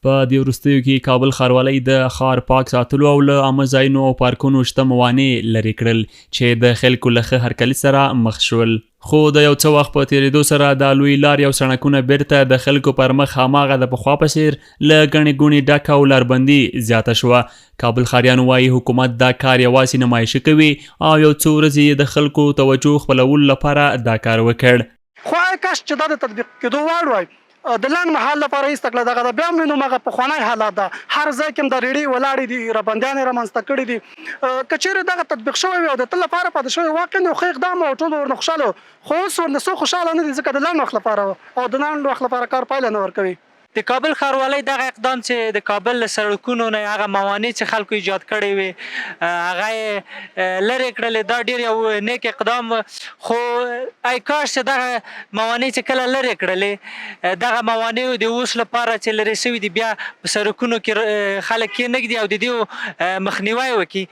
په دې وروستیو کې کابل ښاروالۍ د ښار پاک ساتلو او له عامه ځایونو او پارکونو شته موانع لرې کړل چې د خلکو له ښه هرکلي سره مخ شول. خو د یو څه وخت په تېرېدو سره دا لوی لارې او سړکونه بېرته د خلکو پر مخ هماغه د پخوا په څېر له ګڼې ګوڼې ډک او لاربندي زیاته شوه. کابل ښاریان وايي حکومت دا کار یوازې نمایشي کوي او یو څو ورځې یې د خلکو توجه خپلولو لپاره دا کار وکړ. خو آی کاش چې دا د تطبیق کېدو وړ وای. د لنډ مهال لپاره ایسته کړه دغه ده بیا هم وینو هماغه پخوانی حالات ده هر ځای کې هم دا رېړې ولاړې دي رابندیان یې رامنځته کړي دي که چېرې دغه تطبیق شوی وي او د تل لپاره پاتې شوی واقعا یو ښه اقدام و او ټول به ورنه خوشحاله وو خو اوس ورنه څوک خوشحاله نه دي ځکه د لنډ وخت لپاره و او د لنډ وخت لپاره کار پایله نه ورکوي. د کابل ښاروالۍ دغه اقدام چې د کابل له سړکونو نه هغه موانع چې خلکو ایجاد کړې وې هغه یې لرې کړلې، دا ډیر یو نیک اقدام و، خو ای کاش چې دغه موانع چې کله لرې کړلې دغه موانع د اوس لپاره چې لرې شوي دي بیا په سړکونو کې خلک کېنږدي او د دې مخنیوی وکړي.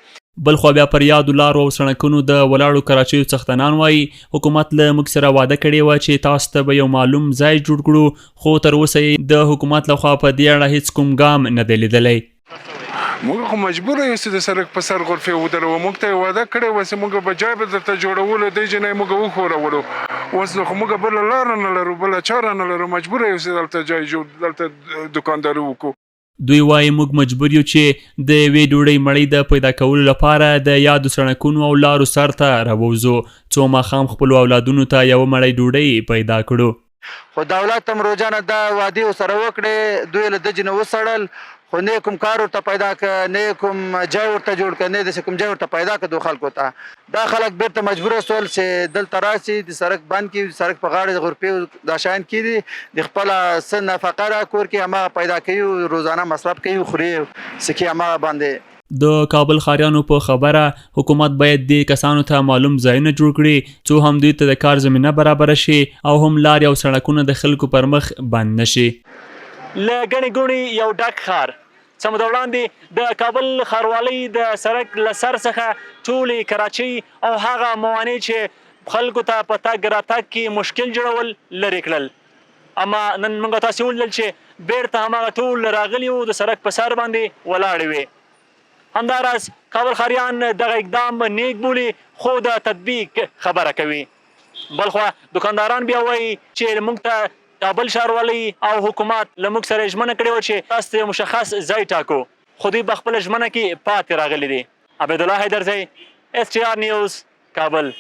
بلخوا بیا پر یادو لارو او سړکونو د ولاړو کراچیو څښتنان وايي، حکومت له موږ سره وعده کړې وه چې تاسو ته به یو معلوم ځای جوړ کړو، خو تر اوسه یې د حکومت لخوا په دې اړه هیڅ کوم ګام نه دی لیدلی. موږ خو مجبور یو چې د سړک په سر غرفې ودروو، موږ ته یې وعده کړې وه چې موږ به جای به درته جوړولو، دې جنۍ موږ وښورولو، اوس نو خو موږ بله لاره نه لرو، بله چاره نه لرو، مجبور یو چې دلته جای جوړ دلته دوکانداري وکړو. دوی وايي، موږ مجبور یو چې د یوې ډوډۍ مړۍ د پیدا کولو لپاره د یادو سړکونو او لارو سر ته راووځو، څو ماښام خپلو اولادونو ته یوه مړۍ ډوډۍ پیدا کړو. خو دولت هم روزانه دا وعدې ورسره وکړې، دوی یې له دجې نه وسړل، خو نه یې کوم کار ورته پیدا کړ، نه یې کوم جای ورته جوړ کړ، نه یې داسې کوم جای ورته پیدا کړ دوی خلکو ته. دا خلک بیرته مجبور شول چې دلته راشي، د سړک بند کړي، د سړک په غاړه د غرفې دا شیان کیدي، د خپله څه نفقه را کور کې هماغه پیدا کوي او روزانه مصرف کوي او خوري او څکي هماغه باندې. د کابل ښاریانو په خبره حکومت باید دې کسانو ته معلوم ځایونه جوړ کړي څو هم دوی ته د کار زمینه برابره شي او هم لارې او سړکونه د خلکو پر مخ بند نه شي. له ګڼې ګوڼې یو ډک ښار. څه موده وړاندې د کابل ښاروالۍ د سړک له سر څخه ټولې کراچۍ او هغه موانع چې خلکو ته په تګ راتګ کې مشکل جوړول لرې کړل. اما نن موږ تاسې ولیدل چې بیرته هماغه ټول راغلي وو د سړک په سر باندې ولاړې وې. همداراز کابل ښاریان دغه اقدام نیک بولي خو د تطبیق خبره کوي. بلخوا دوکانداران بیا وايي چې موږ ته کابل ښاروالۍ او حکومت له موږ سره ژمنه کړې وه چې تاسو ته یو مشخص ځای ټاکو، خو دوی په خپله ژمنه کې پاتې راغلي دي. عبیدالله حیدرزی، اس ټي آر نیوز، کابل.